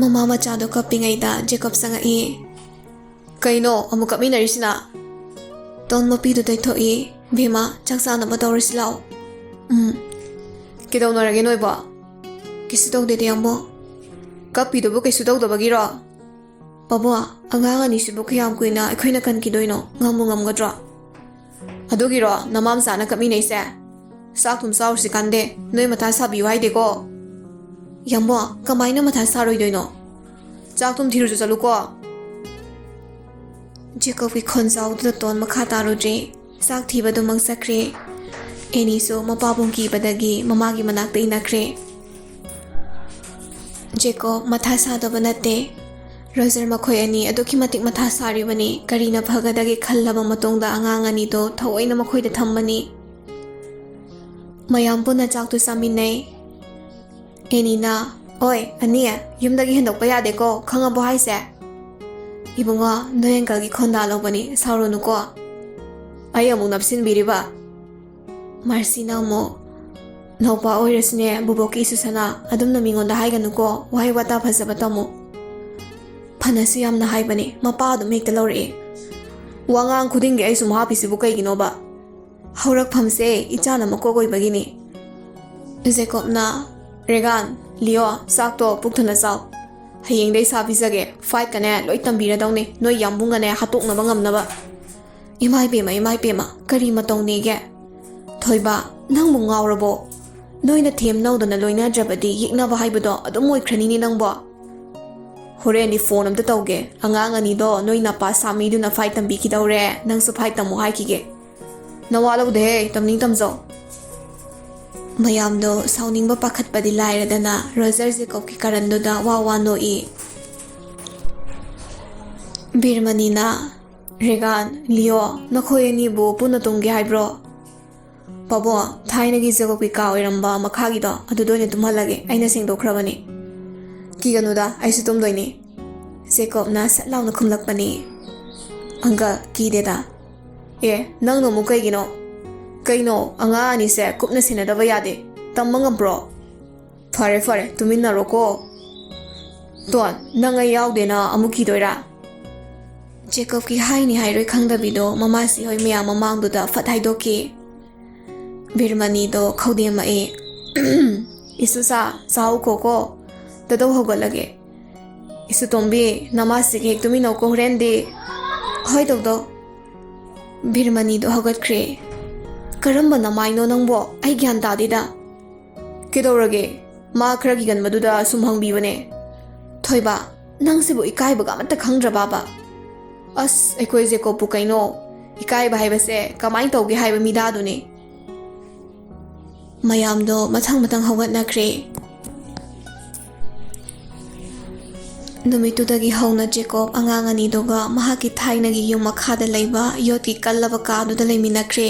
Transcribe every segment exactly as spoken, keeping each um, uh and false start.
ꯃꯃꯥ ꯃꯆꯥꯗꯣ ꯀꯞꯄꯤꯉꯩꯗ ꯖꯦꯀꯣꯕ ꯆꯪꯉꯛꯏ꯫ "ꯀꯩꯅꯣ ꯑꯃꯨꯛ ꯀꯞꯃꯤꯟꯅꯔꯤꯁꯤꯅ?" ꯇꯣꯟ ꯃꯄꯤꯗꯨ ꯇꯩꯊꯣꯛꯏ꯫ "ꯕꯦꯝꯃ, ꯆꯥꯛ ꯆꯥꯅꯕ ꯇꯧꯔꯁꯤ ꯂꯥꯛꯑꯣ꯫" "ꯎꯝ꯫ ꯀꯩꯗꯧꯅꯔꯒꯦ ꯅꯣꯏꯕꯣ?" "ꯀꯩꯁꯨ ꯇꯧꯗꯦꯗ, ꯌꯥꯝꯕꯣ꯫" "ꯀꯞꯄꯤꯗꯨꯕꯨ ꯀꯩꯁꯨ ꯇꯧꯗꯕꯒꯤꯔꯣ?" "ꯄꯥꯕꯣ, ꯑꯉꯥꯡ ꯑꯅꯤꯁꯤꯕꯨ ꯀꯌꯥꯝ ꯀꯨꯏꯅ ꯑꯩꯈꯣꯏꯅ ꯀꯟꯈꯤꯗꯣꯏꯅꯣ? ꯉꯝꯕꯨ ꯉꯝꯒꯗ꯭ꯔꯣ?" "ꯑꯗꯨꯒꯤꯔꯣ ꯅꯃꯥ ꯃꯆꯥꯅ ꯀꯞꯃꯤꯟꯅꯩꯁꯦ? ꯆꯥꯛ ꯊꯨꯝ ꯆꯥꯎꯔꯁꯤ ꯀꯥꯟꯗꯦ, ꯅꯣꯏ ꯃꯊꯥ ꯁꯥꯕꯤꯌꯨ ꯍꯥꯏꯗꯦꯀꯣ꯫" "ꯌꯥꯝꯕꯣ, ꯀꯃꯥꯏꯅ ꯃꯊꯥ ꯁꯥꯔꯣꯏꯗꯣꯏꯅꯣ? ꯆꯥꯛ ꯊꯨꯝ ꯊꯤꯔꯨꯆꯣ ꯆꯠꯂꯨꯀꯣ꯫" ꯖꯦꯀꯣꯕꯀꯤ ꯈꯣꯟꯖꯥꯎꯗꯨꯗ ꯇꯣꯟ ꯃꯈꯥ ꯇꯥꯔꯨꯗ꯭ꯔꯦ꯫ ꯆꯥꯛ ꯊꯤꯕꯗꯨꯃꯛ ꯆꯠꯈ꯭ꯔꯦ꯫ ꯑꯦꯅꯤꯁꯨ ꯃꯄꯥꯕꯨꯡ ꯀꯤꯕꯗꯒꯤ ꯃꯃꯥꯒꯤ ꯃꯅꯥꯛꯇ ꯏꯟꯅꯈ꯭ꯔꯦ꯫ ꯖꯦꯀꯣꯕ ꯃꯊꯥ ꯁꯥꯗꯕ ꯅꯠꯇꯦ꯫ ꯔꯣꯖꯔ ꯃꯈꯣꯏ ꯑꯅꯤ ꯑꯗꯨꯛꯀꯤ ꯃꯇꯤꯛ ꯃꯊꯥ ꯁꯥꯔꯤꯕꯅꯤ꯫ ꯀꯔꯤꯅ ꯐꯒꯗꯒꯦ ꯈꯜꯂꯕ ꯃꯇꯨꯡꯗ ꯑꯉꯥꯡ ꯑꯅꯤꯗꯣ ꯊꯑꯣꯏꯅ ꯃꯈꯣꯏꯗ ꯊꯝꯕꯅꯤ꯫ ꯃꯌꯥꯝ ꯄꯨꯟꯅ ꯆꯥꯛꯇꯨ ꯆꯥꯃꯤꯟꯅꯩ꯫ ꯑꯦꯅꯤꯅ, "ꯑꯣꯏ, ꯑꯅꯤ, ꯌꯨꯝꯗꯒꯤ ꯍꯦꯟꯗꯣꯛꯄ ꯌꯥꯗꯦꯀꯣ, ꯈꯪꯉꯕꯣ ꯍꯥꯏꯁꯦ?" "ꯏꯕꯨꯡꯉꯣ, ꯅꯣꯏ ꯑꯪꯀꯜꯒꯤ ꯈꯣꯟꯗꯥ ꯂꯧꯕꯅꯤ, ꯁꯥꯎꯔꯨꯅꯨꯀꯣ꯫" "ꯑꯩ ꯑꯃꯨꯛ ꯅꯞꯁꯤꯟꯕꯤꯔꯤꯕ?" ꯃꯥꯔꯁꯤꯅ ꯑꯃꯨꯛ, "ꯅꯧꯄꯥ ꯑꯣꯏꯔꯁꯨꯅꯦ, ꯕꯨꯕꯣꯛꯀꯤ ꯏꯁꯨ ꯁꯅꯥ, ꯑꯗꯨꯝꯅ ꯃꯤꯉꯣꯟꯗ ꯍꯥꯏꯒꯅꯨꯀꯣ, ꯋꯥꯍꯩ ꯋꯥꯇꯥ ꯐꯖꯕ ꯇꯝꯃꯨ꯫" ꯐꯅꯁꯨ ꯌꯥꯝꯅ ꯍꯥꯏꯕꯅꯤ, ꯃꯄꯥ ꯑꯗꯨꯝ ꯍꯦꯛꯇ ꯂꯧꯔꯛꯑꯦ꯫ ꯋꯥ ꯉꯥꯡ ꯈꯨꯗꯤꯡꯒꯤ ꯑꯩ ꯁꯨꯝ ꯍꯥꯞꯄꯤꯁꯤꯕꯨ ꯀꯩꯒꯤꯅꯣꯕ? ꯍꯧꯔꯛꯐꯝꯁꯦ ꯏꯆꯥꯅ ꯃꯀꯣꯛ ꯑꯣꯏꯕꯒꯤꯅꯤ꯫ ꯖꯦꯀꯣꯕꯅ, "ꯔꯦꯒꯥꯟ, ꯂꯤꯑꯣ, ꯆꯥꯛꯇꯣ ꯄꯨꯛ ꯊꯟꯅ ꯆꯥꯎ꯫ ꯍꯌꯦꯡꯗꯩ ꯁꯥ ꯄꯤꯖꯒꯦ, ꯐꯥꯏꯠꯀꯅꯦ ꯂꯣꯏ ꯇꯝꯕꯤꯔꯗꯧꯅꯦ, ꯅꯣꯏ ꯌꯥꯝꯕꯨꯡꯒꯅꯦ ꯍꯥꯠꯇꯣꯛꯅꯕ ꯉꯝꯅꯕ꯫" "ꯏꯃꯥ ꯏꯕꯦꯝꯃ, ꯏꯃꯥ ꯏꯕꯦꯝꯃ, ꯀꯔꯤ ꯃꯇꯧꯅꯦꯒꯦ? ꯊꯣꯏꯕ, ꯅꯪꯕꯨ ꯉꯥꯎꯔꯕꯣ? ꯅꯣꯏꯅ ꯊꯦꯝ ꯅꯧꯗꯅ ꯂꯣꯏꯅꯗ꯭ꯔꯕꯗꯤ ꯌꯦꯛꯅꯕ ꯍꯥꯏꯕꯗꯣ ꯑꯗꯨꯝ ꯑꯣꯏꯈ꯭ꯔꯅꯤꯅꯦ ꯅꯪꯕꯣ꯫" "ꯍꯣꯔꯦꯟꯗꯤ ꯐꯣꯟ ꯑꯝꯇ ꯇꯧꯒꯦ꯫ ꯑꯉꯥꯡ ꯑꯅꯤꯗꯣ ꯅꯣꯏ ꯅꯄꯥ ꯁꯥꯃꯤꯗꯨꯅ ꯐꯥꯏꯠ ꯇꯝꯕꯤꯈꯤꯗꯧꯔꯦ, ꯅꯪꯁꯨ ꯐꯥꯏꯠ ꯇꯝꯃꯨ ꯍꯥꯏꯈꯤꯒꯦ꯫" "ꯅꯋꯥ ꯂꯧꯗꯦꯍꯦ, ꯇꯝꯅꯤꯡ ꯇꯝꯖꯧ꯫" ꯃꯌꯥꯝꯗꯣ ꯁꯥꯎꯅꯤꯡꯕ ꯄꯥꯈꯠꯄꯗꯤ ꯂꯥꯏꯔꯗꯅ ꯔꯣꯖꯔ ꯖꯦꯀꯣꯕꯀꯤ ꯀꯔꯟꯗꯨꯗ ꯋꯥ ꯋꯥ ꯅꯣꯛꯏ꯫ ꯕꯤꯔꯃꯅꯤꯅ, "ꯔꯦꯒꯥꯟ, ꯂꯤꯑꯣ, ꯅꯈꯣꯏ ꯑꯅꯤꯕꯨ ꯄꯨꯟꯅ ꯇꯨꯝꯒꯦ ꯍꯥꯏꯕ꯭ꯔꯣ?" "ꯄꯥꯕꯣ, ꯊꯥꯏꯅꯒꯤ ꯖꯦꯀꯣꯕꯀꯤ ꯀꯥ ꯑꯣꯏꯔꯝꯕ ꯃꯈꯥꯒꯤꯗꯣ ꯑꯗꯨꯗ ꯑꯣꯏꯅ ꯇꯨꯝꯍꯜꯂꯒꯦ, ꯑꯩꯅ ꯁꯦꯡꯗꯣꯛꯈ꯭ꯔꯕꯅꯤ꯫" "ꯀꯤꯒꯅꯨꯗ, ꯑꯩꯁꯨ ꯇꯨꯝꯗꯣꯏꯅꯤ꯫" ꯖꯦꯀꯣꯕꯅ ꯁꯠ ꯂꯥꯎꯅ ꯈꯨꯝꯂꯛꯄꯅꯤ꯫ "ꯑꯪꯀꯜ, ꯀꯤꯗꯦꯗ꯫" "ꯑꯦ, ꯅꯪꯅ ꯑꯃꯨꯛ ꯀꯩꯒꯤꯅꯣ?" "ꯀꯩꯅꯣ, ꯑꯉꯥꯡ ꯑꯅꯤꯁꯦ ꯀꯨꯞꯅ ꯁꯦꯟꯅꯗꯕ ꯌꯥꯗꯦ꯫ ꯇꯝꯕ ꯉꯝꯕ꯭ꯔꯣ?" "ꯐꯔꯦ, ꯐꯔꯦ, ꯇꯨꯃꯤꯟꯅꯔꯣꯀꯣ꯫" "ꯇꯣꯟ, ꯅꯪ ꯑꯩ ꯌꯥꯎꯗꯦꯅ ꯑꯃꯨꯛ ꯀꯤꯗꯣꯏꯔꯥ?" ꯖꯦꯀꯣꯕꯀꯤ ꯍꯥꯏꯅꯤ ꯍꯥꯏꯔꯣꯏ ꯈꯪꯗꯕꯤꯗꯣ ꯃꯃꯥꯁꯤ ꯍꯣꯏ ꯃꯌꯥꯝ ꯃꯃꯥꯡꯗꯨꯗ ꯐꯠ ꯍꯥꯏꯗꯣꯛꯈꯤ꯫ ꯕꯤꯔꯃꯅꯤꯗꯣ ꯈꯧꯗꯦꯝꯃꯛꯑꯦ꯫ "ꯏꯁꯨꯁꯥ, ꯆꯥꯍꯧꯈꯣꯀꯣ꯫ ꯗꯗꯧ ꯍꯧꯒꯠꯂꯒꯦ꯫ ꯏꯁꯨ ꯇꯣꯝꯕꯤ, ꯅꯃꯥꯁꯤꯒ ꯍꯦꯛ ꯇꯨꯃꯤꯟꯅꯧꯀꯣ ꯍꯣꯔꯦꯟꯗꯤ꯫" "ꯍꯣꯏ ꯗꯧꯗꯧ꯫" ꯕꯤꯔꯃꯅꯤꯗꯣ ꯍꯧꯒꯠꯈ꯭ꯔꯦ꯫ "ꯀꯔꯝꯕ ꯅꯃꯥꯏꯅꯣ ꯅꯪꯕꯣ? ꯑꯩ ꯒ꯭ꯌꯥꯟ ꯇꯥꯗꯦꯗ꯫" "ꯀꯩꯗꯧꯔꯒꯦ? ꯃꯥ ꯈꯔ ꯀꯤꯒꯟꯕꯗꯨꯗ ꯁꯨꯝ ꯍꯪꯕꯤꯕꯅꯦ꯫" "ꯊꯣꯏꯕ, ꯅꯪꯁꯤꯕꯨ ꯏꯀꯥꯏꯕꯒ ꯑꯃꯠꯇ ꯈꯪꯗ꯭ꯔꯕꯕ?" "ꯑꯁ, ꯑꯩꯈꯣꯏ ꯖꯦꯀꯣꯕꯄꯨ ꯀꯩꯅꯣ? ꯏꯀꯥꯏꯕ ꯍꯥꯏꯕꯁꯦ ꯀꯃꯥꯏꯅ ꯇꯧꯒꯦ ꯍꯥꯏꯕ ꯃꯤꯗꯥꯗꯨꯅꯤ꯫" ꯃꯌꯥꯝꯗꯣ ꯃꯊꯪ ꯃꯊꯪ ꯍꯧꯒꯠꯅꯈ꯭ꯔꯦ꯫ ꯅꯨꯃꯤꯠꯇꯨꯗꯒꯤ ꯍꯧꯅ ꯖꯦꯀꯣꯕ ꯑꯉꯥꯡ ꯑꯅꯤꯗꯨꯒ ꯃꯍꯥꯛꯀꯤ ꯊꯥꯏꯅꯒꯤ ꯌꯨꯝ ꯃꯈꯥꯗ ꯂꯩꯕ ꯌꯣꯠꯀꯤ ꯀꯜꯂꯕ ꯀꯥꯗꯨꯗ ꯂꯩꯃꯤꯟꯅꯈ꯭ꯔꯦ꯫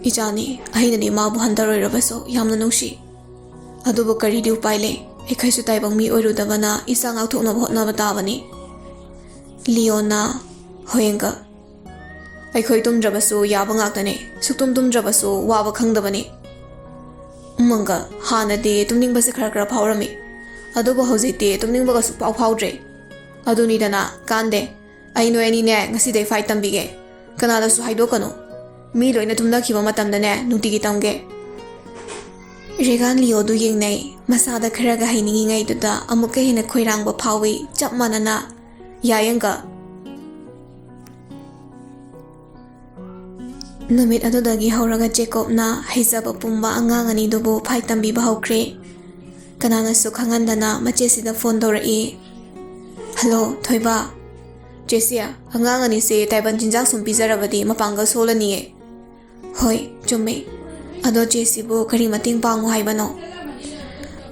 "ꯏꯆꯥꯅꯤ, ꯑꯩꯅꯗꯤ ꯃꯥꯕꯨ ꯍꯟꯊꯔꯣꯏꯔꯕꯁꯨ ꯌꯥꯝꯅ ꯅꯨꯡꯁꯤ꯫ ꯑꯗꯨꯕꯨ ꯀꯔꯤꯗꯤ ꯎꯄꯥꯏ ꯂꯩ? ꯑꯩꯈꯣꯏꯁꯨ ꯇꯥꯏꯕꯪ ꯃꯤ ꯑꯣꯏꯔꯨꯗꯕꯅ ꯏꯆꯥ ꯉꯥꯛꯊꯣꯛꯅꯕ ꯍꯣꯠꯅꯕ ꯇꯥꯕꯅꯤ꯫" ꯂꯤꯌꯣꯅ ꯍꯣꯌꯦꯡꯒ, "ꯑꯩꯈꯣꯏ ꯇꯨꯝꯗ꯭ꯔꯕꯁꯨ ꯌꯥꯕ ꯉꯥꯛꯇꯅꯦ, ꯁꯨꯛꯇꯨꯝ ꯇꯨꯝꯗ꯭ꯔꯕꯁꯨ ꯋꯥꯕ ꯈꯪꯗꯕꯅꯤ꯫" ꯎꯃꯪꯒ, "ꯍꯥꯟꯅꯗꯤ ꯇꯨꯝꯅꯤꯡꯕꯁꯦ ꯈꯔ ꯈꯔ ꯐꯥꯎꯔꯝꯃꯤ, ꯑꯗꯨꯕꯨ ꯍꯧꯖꯤꯛꯇꯤ ꯇꯨꯝꯅꯤꯡꯕꯒ ꯁꯨꯛꯐꯥꯎ ꯐꯥꯎꯗ꯭ꯔꯦ꯫ ꯑꯗꯨꯅꯤꯗꯅ, ꯀꯥꯟꯗꯦ, ꯑꯩ ꯅꯣꯏ ꯑꯅꯤꯅꯦ ꯉꯁꯤꯗꯩ ꯐꯥꯏꯠ ꯇꯝꯕꯤꯒꯦ꯫ ꯀꯅꯥꯗꯁꯨ ꯍꯥꯏꯗꯣꯛꯀꯅꯨ꯫ ꯃꯤ ꯂꯣꯏꯅ ꯇꯨꯝꯅꯈꯤꯕ ꯃꯇꯝꯗꯅꯦ ꯅꯨꯡꯇꯤꯒꯤ ꯇꯝꯒꯦ꯫" ꯔꯦꯒꯥꯟ ꯂꯤꯌꯣꯗꯨ ꯌꯦꯡꯅꯩ꯫ ꯃꯁꯥꯗ ꯈꯔꯒ ꯍꯩꯅꯤꯡꯉꯤꯉꯩꯗꯨꯗ ꯑꯃꯨꯛꯀ ꯍꯦꯟꯅ ꯈꯣꯏꯔꯥꯡꯕ ꯐꯥꯎꯏ꯫ ꯆꯞ ꯃꯥꯟꯅꯅ, "ꯌꯥꯏ, ꯑꯪꯀꯜ꯫" ꯅꯨꯃꯤꯠ ꯑꯗꯨꯗꯒꯤ ꯍꯧꯔꯒ ꯖꯦꯀꯣꯕꯅ ꯍꯩꯖꯕ ꯄꯨꯝꯕ ꯑꯉꯥꯡ ꯑꯅꯤꯗꯨꯕꯨ ꯐꯥꯏꯠ ꯇꯝꯕꯤꯕ ꯍꯧꯈ꯭ꯔꯦ꯫ ꯀꯅꯥꯅꯁꯨ ꯈꯪꯍꯟꯗꯅ ꯃꯆꯦꯁꯤꯗ ꯐꯣꯟ ꯇꯧꯔꯛꯏ꯫ "ꯍꯜꯂꯣ, ꯊꯣꯏꯕ꯫ ꯆꯦꯁꯤ, ꯑꯉꯥꯡ ꯑꯅꯤꯁꯦ ꯇꯥꯏꯕꯪ ꯆꯤꯟꯖꯥꯛ ꯁꯨꯝ ꯄꯤꯖꯔꯕꯗꯤ ꯃꯄꯥꯡꯒꯜ ꯁꯣꯜꯂꯅꯤꯌꯦ꯫" "ꯍꯣꯏ, ꯆꯨꯝꯃꯦ꯫ ꯑꯗꯣ ꯆꯦꯁꯤꯕꯨ ꯀꯔꯤ ꯃꯇꯦꯡ ꯄꯥꯡꯉꯨ ꯍꯥꯏꯕꯅꯣ?"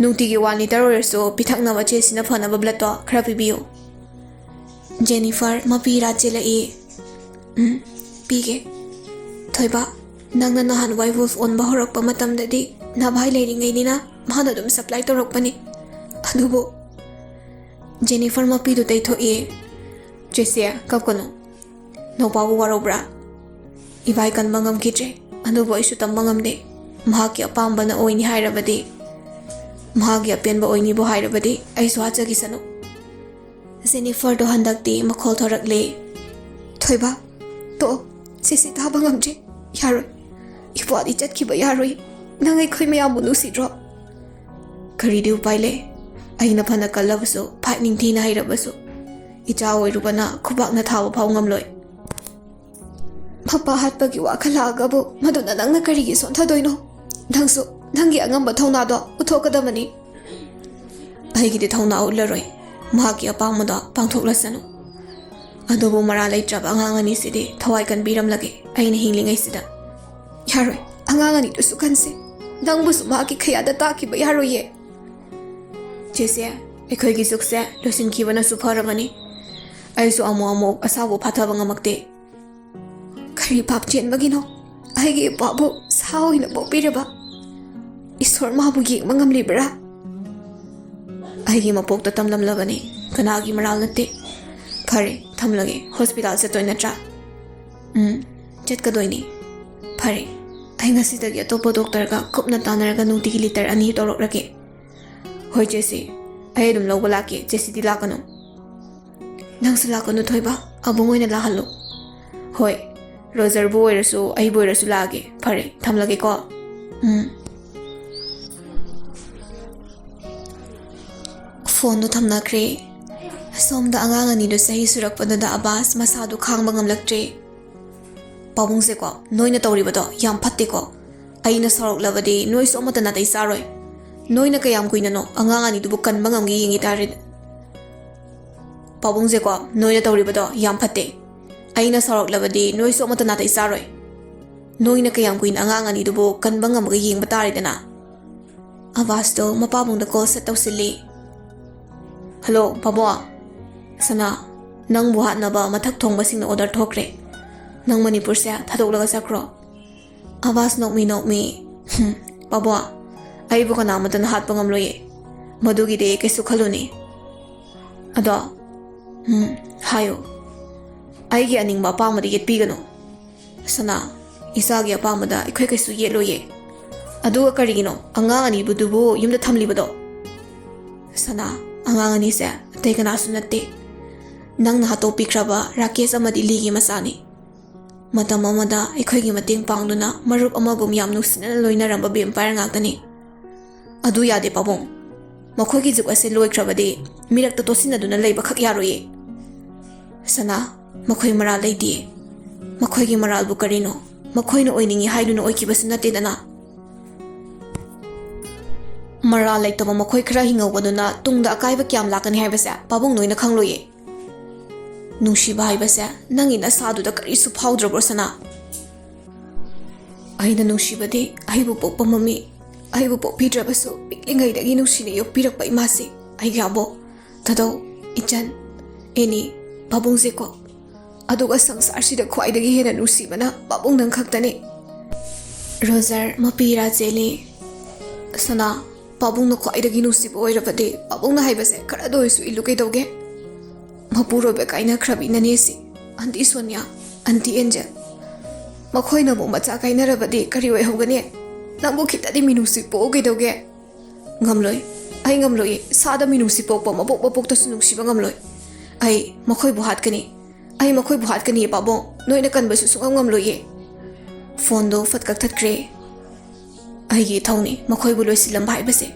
"ꯅꯨꯡꯇꯤꯒꯤ ꯋꯥꯟ ꯂꯤꯇꯔ ꯑꯣꯏꯔꯁꯨ ꯄꯤꯊꯛꯅꯕ ꯆꯦꯁꯤꯅ ꯐꯅꯕ ꯕ꯭ꯂꯗꯇꯣ ꯈꯔ ꯄꯤꯕꯤꯌꯨ꯫" ꯖꯦꯅꯤꯐꯔ ꯃꯄꯤ ꯏꯔꯥ ꯆꯦꯜꯂꯛꯏ꯫ "ꯎꯝ, ꯄꯤꯒꯦ꯫ ꯊꯣꯏꯕ, ꯅꯪꯅ ꯅꯍꯥꯟꯋꯥꯏ ꯋꯨꯜꯐ ꯑꯣꯟꯕ ꯍꯧꯔꯛꯄ ꯃꯇꯝꯗꯗꯤ ꯅꯚꯥꯏ ꯂꯩꯔꯤꯉꯩꯅꯤꯅ ꯃꯥꯅ ꯑꯗꯨꯝ ꯁꯄ꯭ꯂꯥꯏ ꯇꯧꯔꯛꯄꯅꯤ꯫ ꯑꯗꯨꯕꯨ꯫" ꯖꯦꯅꯤꯐꯔ ꯃꯄꯤꯗꯨ ꯇꯩꯊꯣꯛꯏ꯫ "ꯆꯦꯁꯤ, ꯀꯞꯀꯅꯨ꯫ ꯅꯧꯄꯥꯕꯨ ꯋꯥꯔꯧꯕ꯭ꯔꯥ?" "ꯏꯕꯥꯏ ꯀꯟꯕ ꯉꯝꯈꯤꯗ꯭ꯔꯦ, ꯑꯗꯨꯕꯨ ꯑꯩꯁꯨ ꯇꯝꯕ ꯉꯝꯗꯦ꯫ ꯃꯍꯥꯛꯀꯤ ꯑꯄꯥꯝꯕꯅ ꯑꯣꯏꯅꯤ ꯍꯥꯏꯔꯕꯗꯤ꯫" ꯃꯍꯥꯛꯀꯤ ꯑꯄꯦꯟꯕ ꯑꯣꯏꯅꯤꯕꯨ ꯍꯥꯏꯔꯕꯗꯤ ꯑꯩꯁꯨ ꯍꯥꯠꯆꯈꯤꯁꯅꯨ꯫ ꯖꯦꯅꯤꯐꯔꯗꯣ ꯍꯟꯗꯛꯇꯤ ꯃꯈꯣꯜ ꯊꯣꯔꯛꯂꯦ꯫ "ꯊꯣꯏꯕ, ꯇꯣꯛꯑꯣ꯫ ꯁꯤꯁꯤ ꯇꯥꯕ ꯉꯝꯗ꯭ꯔꯦ꯫ ꯌꯥꯔꯣꯏ꯫ ꯏꯄ꯭ꯋꯥꯗꯤ ꯆꯠꯈꯤꯕ ꯌꯥꯔꯣꯏ꯫ ꯅꯪ ꯑꯩꯈꯣꯏ ꯃꯌꯥꯝꯕꯨ ꯅꯨꯡꯁꯤꯗ꯭ꯔꯣ?" ꯀꯔꯤꯗꯤ ꯎꯄꯥꯏ ꯂꯩ? ꯑꯩꯅ ꯐꯅ ꯀꯜꯂꯕꯁꯨ, ꯐꯥꯏꯠ ꯅꯤꯡꯊꯤꯅ ꯍꯩꯔꯕꯁꯨ, ꯏꯆꯥ ꯑꯣꯏꯔꯨꯕꯅ ꯈꯨꯕꯥꯛꯅ ꯊꯥꯕ ꯐꯥꯎ ꯉꯝꯂꯣꯏ꯫ ꯃꯄꯥ ꯍꯥꯠꯄꯒꯤ ꯋꯥꯈꯜ ꯂꯥꯛꯑꯒꯕꯨ ꯃꯗꯨꯅ ꯅꯪꯅ ꯀꯔꯤꯒꯤ ꯁꯣꯟꯊꯗꯣꯏꯅꯣ? ꯅꯪꯁꯨ ꯅꯪꯒꯤ ꯑꯉꯝꯕ ꯊꯧꯅꯥꯗꯣ ꯎꯠꯊꯣꯛꯀꯗꯕꯅꯤ꯫ ꯑꯩꯒꯤꯗꯤ ꯊꯧꯅꯥ ꯎꯠꯂꯔꯣꯏ꯫ ꯃꯍꯥꯛꯀꯤ ꯑꯄꯥꯝꯕꯗꯣ ꯄꯥꯡꯊꯣꯛꯂꯁꯅꯨ꯫ ꯑꯗꯨꯕꯨ ꯃꯔꯥ ꯂꯩꯇ꯭ꯔꯕ ꯑꯉꯥꯡ ꯑꯅꯤꯁꯤꯗꯤ ꯊꯋꯥꯏ ꯀꯟꯕꯤꯔꯝꯂꯒꯦ ꯑꯩꯅ ꯍꯤꯡꯂꯤꯉꯩꯁꯤꯗ꯫ ꯌꯥꯔꯣꯏ, ꯑꯉꯥꯡ ꯑꯅꯤꯗꯨꯁꯨ ꯈꯟꯁꯦ꯫ ꯅꯪꯕꯨꯁꯨ ꯃꯍꯥꯛꯀꯤ ꯈꯌꯥꯗ ꯇꯥꯛꯈꯤꯕ ꯌꯥꯔꯣꯏꯌꯦ꯫ ꯆꯦꯁꯦ, ꯑꯩꯈꯣꯏꯒꯤ ꯖꯨꯛꯁꯦ ꯂꯣꯏꯁꯤꯟꯈꯤꯕꯅꯁꯨ ꯐꯔꯕꯅꯤ꯫ ꯑꯩꯁꯨ ꯑꯃꯨꯛ ꯑꯃꯨꯛ ꯑꯁꯥꯎꯕ ꯐꯥꯊꯕ ꯉꯝꯃꯛꯇꯦ꯫ ꯀꯔꯤ ꯄꯥꯞ ꯆꯦꯟꯕꯒꯤꯅꯣ? ꯑꯩꯒꯤ ꯏꯄꯥꯕꯨ ꯁꯥ ꯑꯣꯏꯅ ꯄꯣꯛꯄꯤꯔꯕ ꯏꯁꯣꯔ ꯃꯥꯕꯨ ꯌꯦꯡꯕ ꯉꯝꯂꯤꯕ꯭ꯔꯥ? ꯑꯩꯒꯤ ꯃꯄꯣꯛꯇ ꯇꯝꯂꯝꯂꯕꯅꯤ, ꯀꯅꯥꯒꯤ ꯃꯔꯥꯜ ꯅꯠꯇꯦ꯫ ꯐꯔꯦ, ꯊꯝꯂꯒꯦ꯫ ꯍꯣꯁꯄꯤꯇꯥꯜ ꯆꯠꯇꯣꯏ ꯅꯠꯇ꯭ꯔꯥ? ꯎꯝ, ꯆꯠꯀꯗꯣꯏꯅꯤ꯫ ꯐꯔꯦ, ꯑꯩ ꯉꯁꯤꯗꯒꯤ ꯑꯇꯣꯞꯄ ꯗꯣꯛꯇꯔꯒ ꯀꯨꯞꯅ ꯇꯥꯟꯅꯔꯒ ꯅꯨꯡꯇꯤꯒꯤ ꯂꯤꯇꯔ ꯑꯅꯤ ꯇꯧꯔꯛꯂꯒꯦ꯫ ꯍꯣꯏ ꯆꯦꯁꯤ, ꯑꯩ ꯑꯗꯨꯝ ꯂꯧꯕ ꯂꯥꯛꯀꯦ꯫ ꯆꯦꯁꯤꯗꯤ ꯂꯥꯛꯀꯅꯨ꯫ ꯅꯪꯁꯨ ꯂꯥꯛꯀꯅꯨ ꯊꯣꯏꯕ, ꯑꯕꯨꯡ ꯑꯣꯏꯅ ꯂꯥꯛꯍꯜꯂꯨ꯫ ꯍꯣꯏ, ꯔꯣꯖꯔꯕꯨ ꯑꯣꯏꯔꯁꯨ ꯑꯩꯕꯨ ꯑꯣꯏꯔꯁꯨ ꯂꯥꯛꯑꯒꯦ꯫ ꯐꯔꯦ, ꯊꯝꯂꯒꯦꯀꯣ꯫ ꯎꯝ꯫ ꯐꯣꯟꯗꯣ ꯊꯝꯅꯈ꯭ꯔꯦ꯫ ꯁꯣꯝꯗ ꯑꯉꯥꯡ ꯑꯅꯤꯗꯨ ꯆꯍꯤ ꯁꯨꯔꯛꯄꯗꯨꯗ ꯑꯕꯥꯁ ꯃꯁꯥꯗꯨ ꯈꯥꯡꯕ ꯉꯝꯂꯛꯇ꯭ꯔꯦ꯫ "ꯄꯥꯕꯨꯡꯁꯦꯀꯣ, ꯅꯣꯏꯅ ꯇꯧꯔꯤꯕꯗꯣ ꯌꯥꯝ ꯐꯠꯇꯦꯀꯣ꯫ ꯑꯩꯅ ꯁꯥꯎꯔꯛꯂꯕꯗꯤ ꯅꯣꯏꯁꯨ ꯑꯃꯠꯇ ꯅꯥꯇꯩ ꯆꯥꯔꯣꯏ꯫ ꯅꯣꯏꯅ ꯀꯌꯥꯝ ꯀꯨꯏꯅꯅꯣ ꯑꯉꯥꯡ ꯑꯅꯤꯗꯨꯕꯨ ꯀꯟꯕ ꯉꯝꯒꯦ ꯌꯦꯡꯒꯦ ꯇꯥꯔꯦ꯫ ꯄꯥꯕꯨꯡꯁꯦꯀꯣ, ꯅꯣꯏꯅ ꯇꯧꯔꯤꯕꯗꯣ ꯌꯥꯝ ꯐꯠꯇꯦ꯫ ꯑꯩꯅ ꯁꯥꯎꯔꯛꯂꯕꯗꯤ ꯅꯣꯏꯁꯨ ꯑꯃꯠꯇ ꯅꯥꯇꯩ ꯆꯥꯔꯣꯏ꯫ ꯅꯣꯏꯅ ꯀꯌꯥꯝ ꯀꯨꯏꯅ ꯑꯉꯥꯡ ꯑꯅꯤꯗꯨꯕꯨ ꯀꯟꯕ ꯉꯝꯃꯒ ꯌꯦꯡꯕ ꯇꯥꯔꯦꯗꯅ?" ꯑꯕꯥꯁꯇꯣ ꯃꯄꯥꯕꯨꯡꯗ ꯀꯣꯜ ꯁꯠ ꯇꯧꯁꯤꯜꯂꯤ꯫ "ꯍꯜꯂꯣ, ꯄꯥꯕꯨꯡ꯫ ꯁꯅꯥ, ꯅꯪꯕꯨ ꯍꯥꯠꯅꯕ ꯃꯊꯛ ꯊꯣꯡꯕꯁꯤꯡꯅ ꯑꯣꯔꯗꯔ ꯊꯣꯛꯈ꯭ꯔꯦ꯫ ꯅꯪ ꯃꯅꯤꯄꯨꯔꯁꯦ ꯊꯥꯗꯣꯛꯂꯒ ꯆꯠꯈ꯭ꯔꯣ꯫" ꯑꯕꯥꯁ ꯅꯣꯛꯃꯤ ꯅꯣꯛꯃꯤ, "ꯍꯨꯝ, ꯄꯥꯕꯨꯡ, ꯑꯩꯕꯨ ꯀꯅꯥꯃꯠꯇꯅ ꯍꯥꯠꯄ ꯉꯝꯂꯣꯏꯌꯦ꯫ ꯃꯗꯨꯒꯤꯗꯤ ꯀꯩꯁꯨ ꯈꯜꯂꯨꯅꯦ꯫ ꯑꯗꯣ, ꯎꯝ, ꯍꯥꯏꯌꯨ꯫ ꯑꯩꯒꯤ ꯑꯅꯤꯡꯕ ꯑꯄꯥꯝꯕꯗꯤ ꯌꯦꯠꯄꯤꯒꯅꯨ꯫ ꯁꯅꯥ, ꯏꯆꯥꯒꯤ ꯑꯄꯥꯝꯕꯗ ꯑꯩꯈꯣꯏ ꯀꯩꯁꯨ ꯌꯦꯠꯂꯣꯏꯌꯦ꯫" ꯑꯗꯨꯒ ꯀꯔꯤꯒꯤꯅꯣ ꯑꯉꯥꯡ ꯑꯅꯤꯕꯨꯗꯨꯕꯨ ꯌꯨꯝꯗ ꯊꯝꯂꯤꯕꯗꯣ? ꯁꯅꯥ, ꯑꯉꯥꯡ ꯑꯅꯤꯁꯦ ꯑꯇꯩ ꯀꯅꯥꯁꯨ ꯅꯠꯇꯦ, ꯅꯪꯅ ꯍꯥꯠꯇꯣꯛꯄꯤꯈ꯭ꯔꯕ ꯔꯥꯀꯦꯁ ꯑꯃꯗꯤ ꯂꯤꯒꯤ ꯃꯆꯥꯅꯤ꯫ ꯃꯇꯝ ꯑꯃꯗ ꯑꯩꯈꯣꯏꯒꯤ ꯃꯇꯦꯡ ꯄꯥꯡꯗꯨꯅ ꯃꯔꯨꯞ ꯑꯃꯒꯨꯝ ꯌꯥꯝ ꯅꯨꯡꯁꯤꯅꯅ ꯂꯣꯏꯅꯔꯝꯕ vampire ꯉꯥꯛꯇꯅꯤ꯫ ꯑꯗꯨ ꯌꯥꯗꯦ ꯄꯥꯕꯨꯡ, ꯃꯈꯣꯏꯒꯤ ꯖꯨꯛ ꯑꯁꯤ ꯂꯣꯏꯈ꯭ꯔꯕꯗꯤ ꯃꯤꯔꯛꯇ ꯇꯣꯠꯁꯤꯟꯅꯗꯨꯅ ꯂꯩꯕꯈꯛ ꯌꯥꯔꯣꯏꯌꯦ꯫ ꯁꯅꯥ, ꯃꯈꯣꯏ ꯃꯔꯥꯜ ꯂꯩꯇꯦ꯫ ꯃꯈꯣꯏꯒꯤ ꯃꯔꯥꯜꯕꯨ ꯀꯔꯤꯅꯣ? ꯃꯈꯣꯏꯅ ꯑꯣꯏꯅꯤꯡꯏ ꯍꯥꯏꯗꯨꯅ ꯑꯣꯏꯈꯤꯕꯁꯨ ꯅꯠꯇꯦꯗꯅ꯫ ꯃꯔꯥꯜ ꯂꯩꯇꯕ ꯃꯈꯣꯏ ꯈꯔ ꯍꯤꯡꯍꯧꯕꯗꯨꯅ ꯇꯨꯡꯗ ꯑꯀꯥꯏꯕ ꯀꯌꯥꯝ ꯂꯥꯛꯀꯅꯤ ꯍꯥꯏꯕꯁꯦ ꯄꯥꯕꯨꯡ ꯅꯣꯏꯅ ꯈꯪꯂꯣꯏꯌꯦ꯫ ꯅꯨꯡꯁꯤꯕ ꯍꯥꯏꯕꯁꯦ ꯅꯪꯒꯤ ꯅꯁꯥꯗꯨꯗ ꯀꯔꯤꯁꯨ ꯐꯥꯎꯗ꯭ꯔꯕ꯭ꯔꯣ ꯁꯅꯥ? ꯑꯩꯅ ꯅꯨꯡꯁꯤꯕꯗꯤ ꯑꯩꯕꯨ ꯄꯣꯛꯄ ꯃꯃꯤ, ꯑꯩꯕꯨ ꯄꯣꯛꯄꯤꯗ꯭ꯔꯕꯁꯨ ꯄꯤꯛꯂꯤꯉꯩꯗꯒꯤ ꯅꯨꯡꯁꯤꯅ ꯌꯣꯛꯄꯤꯔꯛꯄ ꯏꯃꯥꯁꯤ, ꯑꯩꯒꯤ ꯑꯕꯣꯛ, ꯊꯥꯗꯧ, ꯏꯆꯟ, ꯑꯦꯅꯤ, ꯄꯥꯕꯨꯡ ꯖꯦꯀꯣꯕ꯫ ꯑꯗꯨꯒ ꯁꯪꯁꯥꯔꯁꯤꯗ ꯈ꯭ꯋꯥꯏꯗꯒꯤ ꯍꯦꯟꯅ ꯅꯨꯡꯁꯤꯕꯅ ꯄꯥꯕꯨꯡ ꯅꯪ ꯈꯛꯇꯅꯤ꯫ ꯔꯣꯖꯔ ꯃꯄꯤ ꯏꯔꯥ ꯆꯦꯜꯂꯤ꯫ ꯁꯅꯥ, ꯄꯥꯕꯨꯡꯅ ꯈ꯭ꯋꯥꯏꯗꯒꯤ ꯅꯨꯡꯁꯤꯕ ꯑꯣꯏꯔꯕꯗꯤ ꯄꯥꯕꯨꯡꯅ ꯍꯥꯏꯕꯁꯦ ꯈꯔꯗ ꯑꯣꯏꯔꯁꯨ ꯏꯜꯂꯨ ꯀꯩꯗꯧꯒꯦ? ꯃꯄꯨꯔꯣꯏꯕ ꯀꯥꯏꯅꯈ꯭ꯔꯕꯤ ꯅꯅꯦꯁꯤ, ꯑꯟꯇꯤ ꯁꯣꯅꯤꯌꯥ, ꯑꯟꯇꯤ ꯑꯦꯟꯖꯦꯜ, ꯃꯈꯣꯏꯅ ꯑꯃꯨꯛ ꯃꯆꯥ ꯀꯥꯏꯅꯔꯕꯗꯤ ꯀꯔꯤ ꯑꯣꯏꯍꯧꯒꯅꯤ? ꯅꯪꯕꯨ ꯈꯤꯇꯗꯤ ꯃꯤꯅꯨꯡꯁꯤ ꯄꯣꯛꯎ ꯀꯩꯗꯧꯒꯦ? ꯉꯝꯂꯣꯏ, ꯑꯩ ꯉꯝꯂꯣꯏ꯫ ꯏꯁꯥꯗ ꯃꯤꯅꯨꯡꯁꯤ ꯄꯣꯛꯄ ꯃꯄꯣꯛ ꯃꯄꯣꯛꯇꯁꯨ ꯅꯨꯡꯁꯤꯕ ꯉꯝꯂꯣꯏ꯫ ꯑꯩ ꯃꯈꯣꯏꯕꯨ ꯍꯥꯠꯀꯅꯤ꯫ ꯑꯩ ꯃꯈꯣꯏꯕꯨ ꯍꯥꯠꯀꯅꯤ ꯄꯥꯕꯨꯡ꯫ ꯅꯣꯏꯅ ꯀꯟꯕꯁꯨ ꯁꯨꯡꯉꯝ ꯉꯝꯂꯣꯏꯌꯦ꯫ ꯐꯣꯟꯗꯣ ꯐꯠ ꯀꯛꯊꯠꯈ꯭ꯔꯦ꯫ ꯑꯩꯒꯤ ꯏꯊꯧꯅꯤ ꯃꯈꯣꯏꯕꯨ ꯂꯣꯏꯁꯤꯜꯂꯝꯕ ꯍꯥꯏꯕꯁꯦ꯫